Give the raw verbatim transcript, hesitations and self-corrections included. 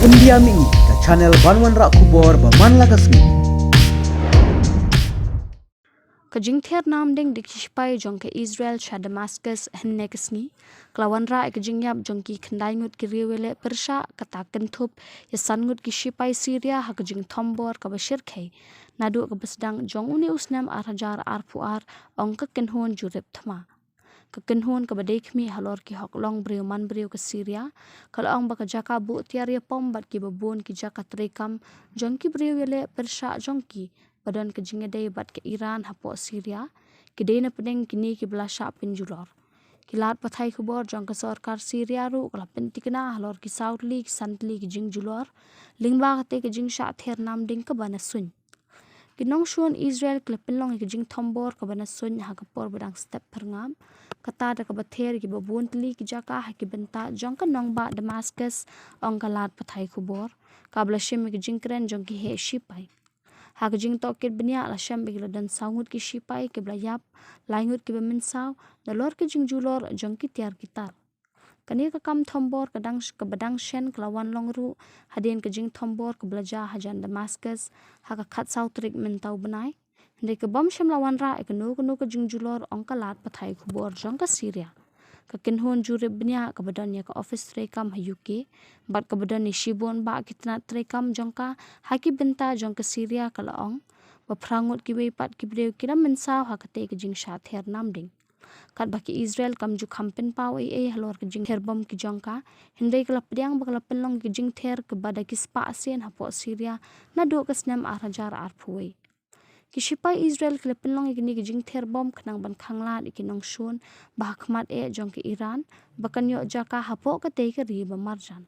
India Mini, ka channel ban wanrah khubor ba man la ka sngi. Ka jingther namding da ki shipai jong ka Israel sha Damascus hynne ka sngi ka la wanrah ïa ka jingïap jong ki khyndai ngut ki riew ïaleh pyrshah, kata kynthup ïa san ngut ki shipai Syria ha ka jingthombor kaba shyrkhei naduh kaba sdang jong une u snem ar hajar arphew ar, ong ka kynhun jurip thma. Ka kynhun kaba dei khmih halor ki hok long briew man briew ka Syria ka la ong ba ka jaka buh tiar ïapom bad kiba bun ki jaka treikam jong ki briew ïaleh pyrshah jong ki ba don ka jingïadei bad ka Iran hapoh Syria ki dei na pdeng kine kiba la shah pynjulor. Ki lad pathai khubor jong ka sorkar Syria ruh ka la pynthikna halor ki saw tylli ki san tylli ki jingjulor lyngba kata ka jingshah ther namding kaba na suiñ. Ki nongshun Israel ki la pynlong ïa ka jingthombor kaba na suiñ ha ka por ba dang step pyrngam, kata da kaba ther ïa kiba bun tylli ki jaka ha ki bynta jong ka nongbah Damascus, ong ka lad pathai khubor kaba la shim ïa ka jingkren jong ki heh shipai. Ha ka jingtohkit bniah la shem ba ki la don saw ngut ki shipai kiba la ïap, lai ngut kiba mynsaw nalor ka jingjulor jong ki tiar ki tar. Kane ka kam thombor ka dang, kaba dang shen ka la wan long ruh hadien ka jingthombor kaba la jia hajan Damascus ha ka khatsaw tarik mynta u bnai. Hynrei ka bym shym la wanrah ïa kano kano ka jingjulor, ong ka lad pathai khubor jong ka Syria. Ka kynhun jurip bniah kaba don ïa ka ophis treikam ha U K bad kaba don ïa shibun bah ki tnat treikam jong ka ha ki bynta jong ka Syria ka la ong ba phra ngut kiwei pat ki briew ki la mynsaw ha kata ka jingshah ther namding. Katba ka Israel kam ju kham pynpaw ei ei halor ka jingther bom ki jong ka, hynrei ka la pdiang ba ka la pynlong ka jingther kaba da ki spah sien hapoh Syria naduh ka snem ar hajar arphew wei. Ki shipai Israel ki la pynlong ïa kine ki jingther bom khnang ban khanglad ïa ki nongshun ba ha khmat eh jong ka Iran ba kan ïoh jaka hapoh katei ka ri ba marjan.